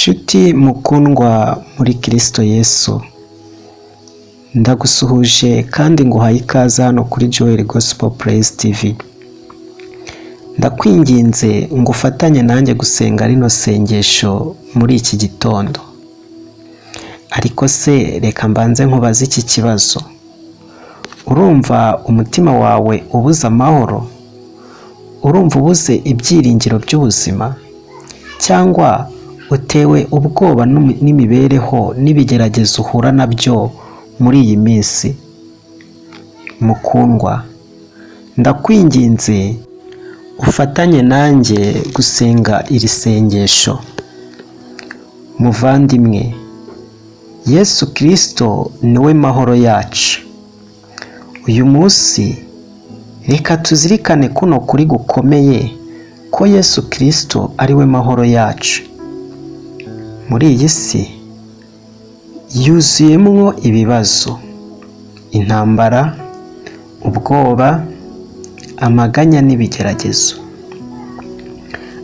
Nshuti mukundwa muri Kristo Yesu, ndagusuhuje kandi nguhaye ikaze hano kuri Joel Gospel Praise TV. Ndakwinginze ngo ufatanye nanjye gusenga rino sengesho muri iki gitondo. Ariko se reka mbanze nkubaze iki kibazo. Urumva umutima wawe ubuze amahoro? Urumva ubuze ibyiringiro by'ubuzima? Cyangwa utewe ubwoba n'imibereho n'ibigeragezo uhura nabyo muri iyi minsi? Mukundwa, ndakwinginze ufatanye nanjye gusenga iri sengesho. Muvandimwe, Yesu Kristo niwe mahoro yacu. Uyu munsi reka tuzirikane kuno kuri gukomeye ko Yesu Kristo ari we mahoro yacu. Muri iyi si yuzuyemwo ibibazo, intambara, ubwoba, amaganya n'ibigeragezo.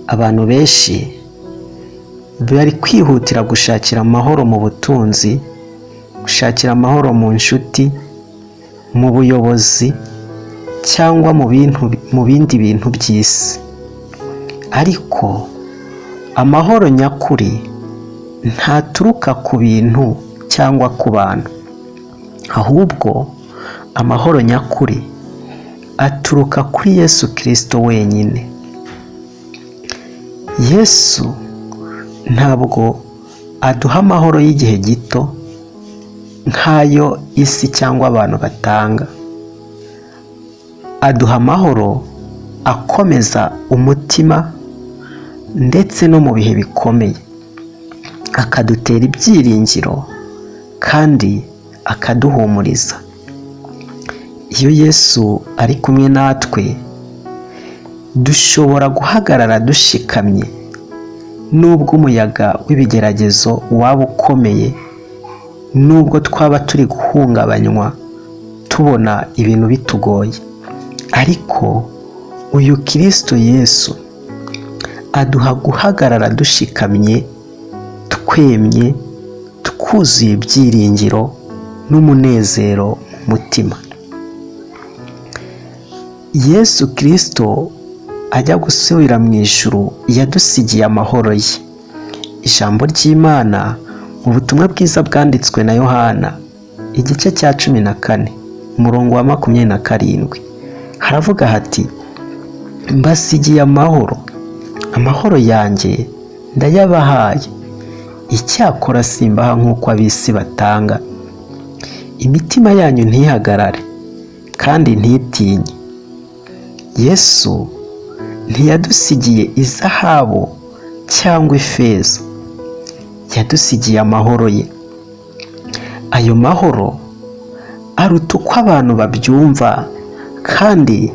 Abantu benshi bari kwihutira gushakira amahoro mu butunzi, gushakira amahoro mu nshuti, mu buyobozi cyangwa mu bindi bintu by'isi. Ariko amahoro nyakuri ntaturuka ku bintu cyangwa ku bantu, ahubwo amahoro nyakuri aturuka kuri Yesu Kristo wenyine. Yesu ntabwo aduha amahoro y'igihe gito nk'ayo isi cyangwa abantu batanga. Aduha amahoro akomeza umutima ndetse no mu bihe bikomeye, akadutera ibyiringiro kandi akaduhumuriza. Iyo Yesu ari kumwe natwe, dushobora guhagarara dushikamye nubwo umuyaga w'ibigeragezo waba ukomeye, nubwo twaba turi guhungabanywa tubona ibintu bitugoye. Ariko uyu Kristo Yesu aduha guhagarara dushikamye, twemye, twuzuye ibyiringiro n'umunezero mu mutima. Yesu Kristo ajya gusubira mu ijuru yadusigiye amahoro ye. Ijambo ry'Imana mu butumwa bwiza bwanditswe na Yohana igice cya 14 umurongo wa 27 haravuga hati: mbasigiye amahoro, amahoro yanjye ndayabahaye, icyakora simbaha nk'uko ab'isi batanga. Imitima yanyu ntihagarare kandi ntitinye. Yesu ntiyadusigiye izahabu cyangwa ifeza, yadusigiye amahoro ye. Ayo mahoro aruta uko abantu babyumva kandi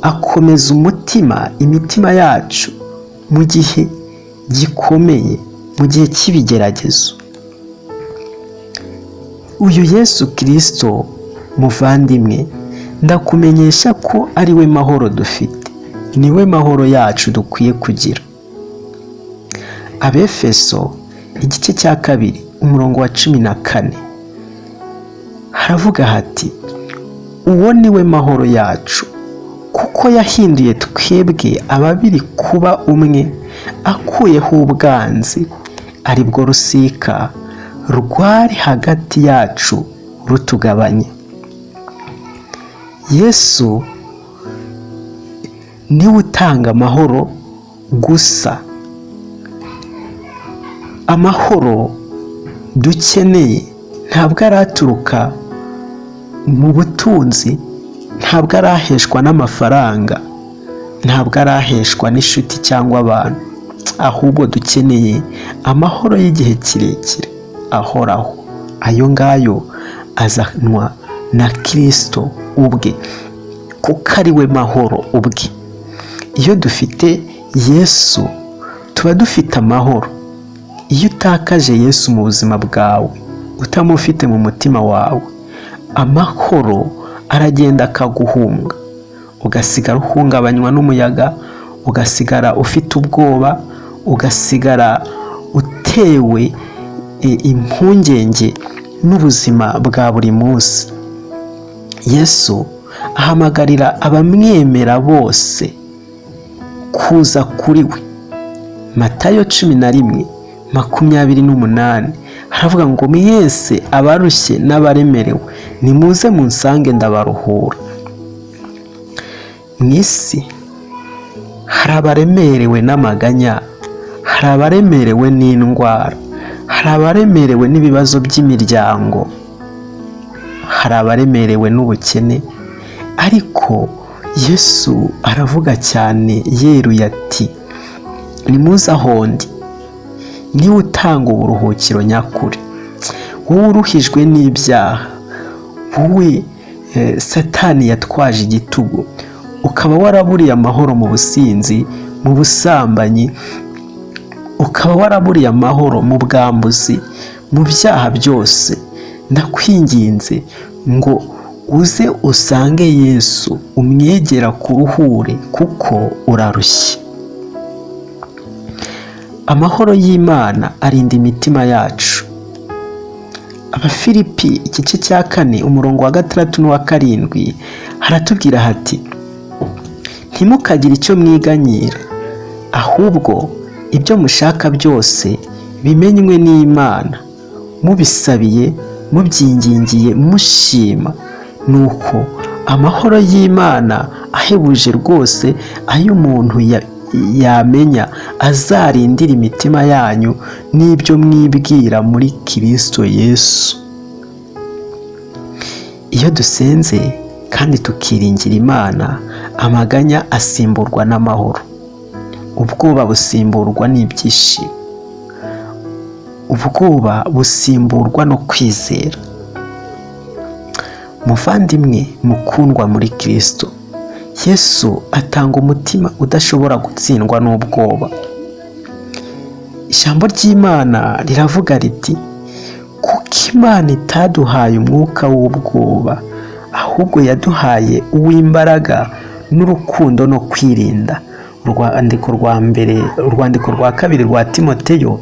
akomeza umutima, imitima yacu mu gihe gikomeye, mu gihe cy'ibigeragezo. Uyu Yesu Kristo muvandimwe, ndakumenyesha ko ari we mahoro dufite, ni we mahoro yacu dukwiye kugira. Abefeso igice cya 2 umurongo wa 14 haravuga hati: uwo ni we mahoro yacu, kuko yahinduye twebwe ababiri kuba umwe, akuyeho ubwanzi, aribwo rusika rwari hagati yacu rutugabanya. Yesu niwe utanga amahoro gusa. Amahoro dukeneye ntabwo araturuka mu butunzi, ntabwo araheshwa n'amafaranga, ntabwo araheshwa n'inshuti cyangwa abantu, ahubwo dukeneye amahoro y'igihe kirekire ahoraho. Ayo ngayo azanwa na Kristo ubwe, kuko ari we mahoro ubwe. Iyo dufite Yesu tuba dufite amahoro. Iyo utakaje Yesu mu buzima bwawe, utamufite mu mutima wawe, amahoro aragenda akaguhunga, ugasigara uhungabanywa n'umuyaga, ugasigara ufite ubwoba, ugasigara utewe impungenge n'ubuzima bwa buri munsi. Yesu ahamagarira abamwemera bose kuza kuri we. Matayo 11:28 haravuga ngo mwese abarushye n'abaremerewe nimuze munsange ndabaruhura. Mu isi hari abaremerewe n'amaganya, hari abaremerewe n'indwara, hari abaremerewe n'ibibazo by'imiryango, hari abaremerewe n'ubukene, ariko Yesu aravuga cyane yeruye ati nimuze aho ndi, niwe utanga uburuhukiro nyakuri. Wowe uruhijwe n'ibyaha, wowe Satani yatwaje igitugu, ukaba waraburiye amahoro mu businzi, mu busambanyi, ukaba waraburiye amahoro mu bwambuzi, mu byaha byose, ndakwinginze ngo uze usange Yesu, umwegera kuruhure kuko urarushye. Amahoro y'Imana arinda imitima yacu. Abafilipi igice cya 4 umurongo wa 6 n'uwa 7 haratubwira hati ntimukagire icyo mwiganyira, ahubwo ibyo mushaka byose bimenywe n'Imana, mubisabiye, mubyingingiye, mushima. Nuko amahoro y'Imana ahebuje rwose ayo umuntu yamenya azarindira imitima yanyu n'ibyo mwibwira muri Kristo Yesu. Iyo dusenze kandi tukiringira Imana, amaganya asimburwa n'amahoro, ubwoba busimburwa n'ibyishimo, ubwoba busimburwa no kwizera. Muvandimwe mukundwa muri Kristo, Yesu atanga umutima udashobora gutsindwa n'ubwoba. Ijambo ry'Imana riravuga riti kuko Imana itaduhaye umwuka w'ubwoba, ahubwo yaduhaye uw'imbaraga n'urukundo no kwirinda. Urwandiko rwa mbere, urwandiko rwa kabiri rwa Timoteyo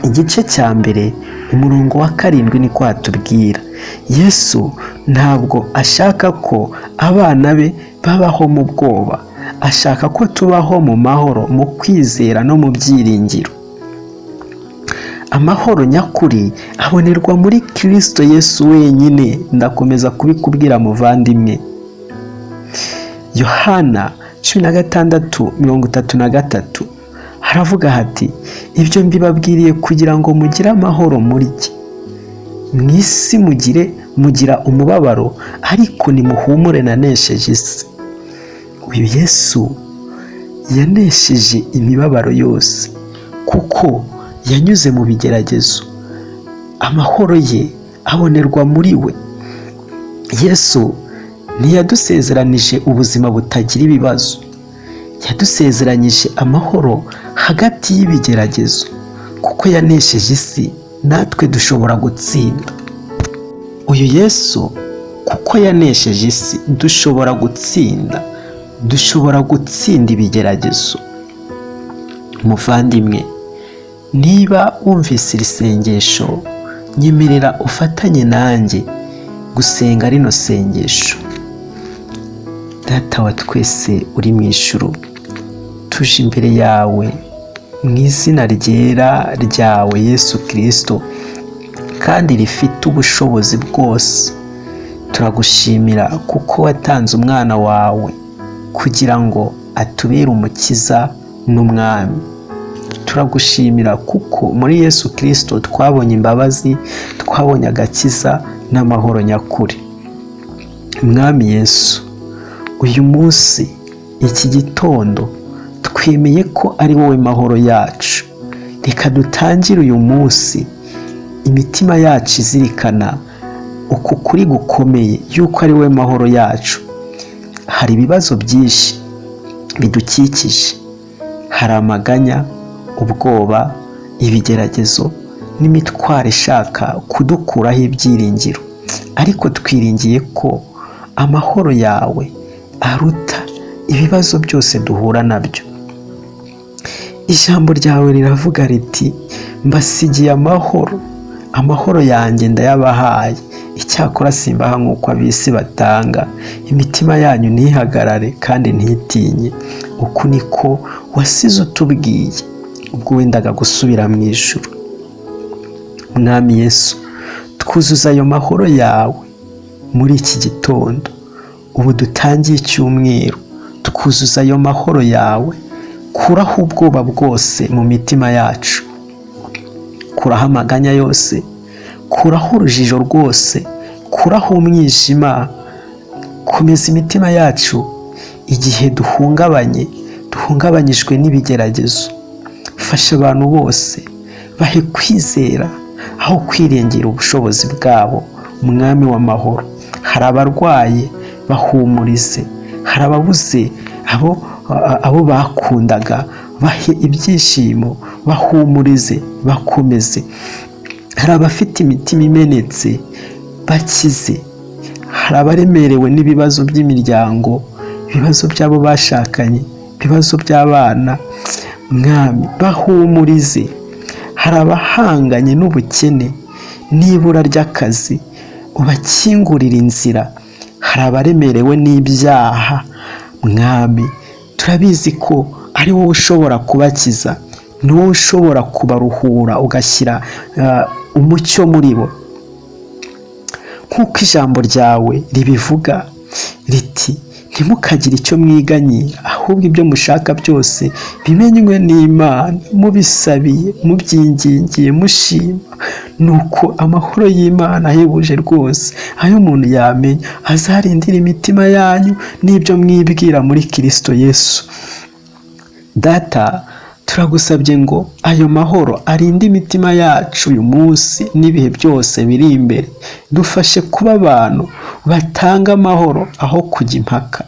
igice cya 1 umurongo wa 7 niko hatubwira. Yesu ntabwo ashaka ko abana be babaho mu bwoba, ashaka ko tubaho mu mahoro, mu kwizera no mu byiringiro. Amahoro nyakuri abonerwa muri Kristo Yesu wenyine. Ndakomeza kubikubwira muvandimwe. Yohana 16:33 haravuga hati ibyo mbibabwiriye kugira ngo mugire amahoro muri jye. Mu isi mugira umubabaro, ariko nimuhumure nanesheje isi. Uyu Yesu yanesheje imibabaro yose kuko yanyuze mu bigeragezo. Amahoro ye abonerwa muri we. Yesu ntiyadusezeranije ubuzima butagira ibibazo, yadusezeranyije amahoro hagati y'ibigeragezo. Kuko yanesheje isi, natwe dushobora gutsinda. Uyu Yesu kuko yanesheje isi, dushobora gutsinda, dushobora gutsinda ibigeragezo. Muvandimwe, niba wumvise iri sengesho, nyemerera ufatanye nanjye gusenga rino sengesho. Data wa twese uri mu ijuru, tuje imbere yawe mu izina ryera ryawe Yesu Kristo, kandi rifite ubushobozi bwose. Turagushimira kuko watanze umwana wawe kugira ngo atubere umukiza n'umwami. Turagushimira kuko muri Yesu Kristo twabonye imbabazi, twabonye agakiza n'amahoro nyakuri. Mwami Yesu, uyu munsi iki gitondo twemeye ko ari wowe mahoro yacu. Reka dutangire uyu munsi imitima yacu izirikana uku kuri gukomeye yuko ari wowe mahoro yacu. Hari ibibazo byinshi bidukikije, hari amaganya, ubwoba, ibigeragezo n'imitwaro ishaka kudukuraho ibyiringiro, ariko twiringiye ko amahoro yawe aruta ibibazo byose duhura nabyo. Ijambo ryawe riravuga riti: "Mbasigiye amahoro, amahoro yanjye ndayabahaye, icyakora simbaha nk'uko ab'isi batanga. Imitima yanyu ntihagarare kandi ntitinye." Uku niko wasize utubwiye ubwo wendaga gusubira mu ijuru. Mwami Yesu, twuzuza ayo mahoro yawe muri iki gitondo. Ubu dutangiye icyumweru, twuzuza ayo mahoro yawe. Kuraho ubwoba bwose mu mitima yacu, kuraho amaganya yose, kuraho urujijo rwose, kuraho umwijima. Komeza imitima yacu igihe duhungabanye, duhungabanyijwe n'ibigeragezo. Fasha abantu bose, bahe kwizera aho kwirengera ubushobozi bwabo. Mwami w'amahoro, hari abarwaye, bahumurize. Hari ababuze abo bakundaga, bahe ibyishimo, bahumurize, bakomeze. Hari abafite imitima imenetse, bakize. Hari abaremerewe n'ibibazo by'imiryango, ibibazo by'abo bashakanye, ibibazo by'abana, Mwami, bahumurize. Hari abahanganye n'ubukene n'ibura ry'akazi, ubakingurira inzira. Hari abaremerewe n'ibyaha, Mwami, turabizi ko ari wowe ushobora kubakiza, ni wowe ushobora kubaruhura, ugashyira umucyo muri bo, nk'uko ijambo ryawe ribivuga riti: "Ntimukagire icyo mwiganyira, ahubwo ibyo mushaka byose bimenywe n'Imana, mubisabiye, mubyingingiye, mushima. Nuko amahoro y'Imana ahebuje rwose ayo umuntu yamenya azarindira imitima yanyu n'ibyo mwibwira muri Kirisito Yesu." Data, turagusabye ngo ayo mahoro arinde imitima yacu uyu munsi n'ibihe byose biri imbere. Dufashe kuba abantu batanga amahoro aho kujya impaka.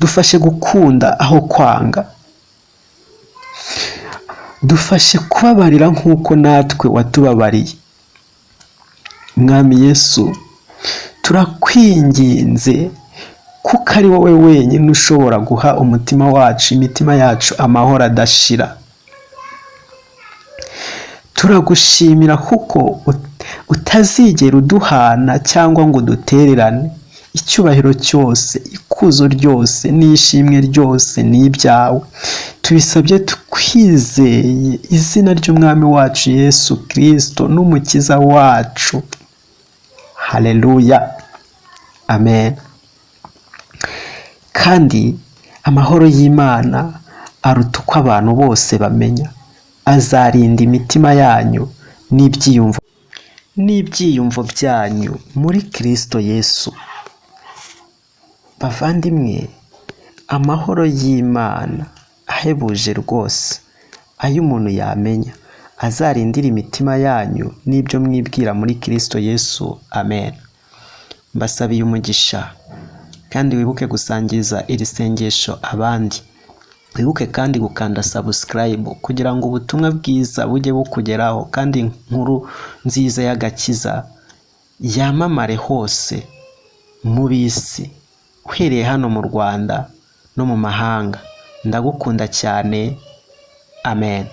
Dufashe gukunda aho kwanga. Dufashe kubabarira nk'uko natwe watubabariye. Mwami Yesu, turakwinginze, kuko ari wowe wenyine ushobora guha umutima wacu, imitima yacu amahoro adashira. Turagushimira kuko utazigera uduhana cyangwa ngo udutererane. Icyubahiro cyose, ikuzo ryose n'ishimwe ryose ni ibyawe. Tubisabye twizeye izina ry'Umwami wacu Yesu Kirisito n'Umukiza wacu. Haleluya, amen. Kandi amahoro y'Imana aruta uko abantu bose bamenya, azarinda imitima yanyu n'ibyiyumvo byanyu muri Kirisito Yesu. Bavandimwe, amahoro y'Imana ahebuje rwose ayo umuntu yamenya, azarindira imitima yanyu n'ibyo mwibwira muri Kirisito Yesu. Amen. Mbasabiye umugisha, kandi wibuke gusangiza iri sengesho abandi. Wibuke kandi gukanda subscribe kugira ngo ubutumwa bwiza bujye bukugeraho, kandi inkuru nziza y'agakiza yamamare hose mu bisi, uhereye hano mu Rwanda no mu mahanga. Ndagukunda cyane. Amen.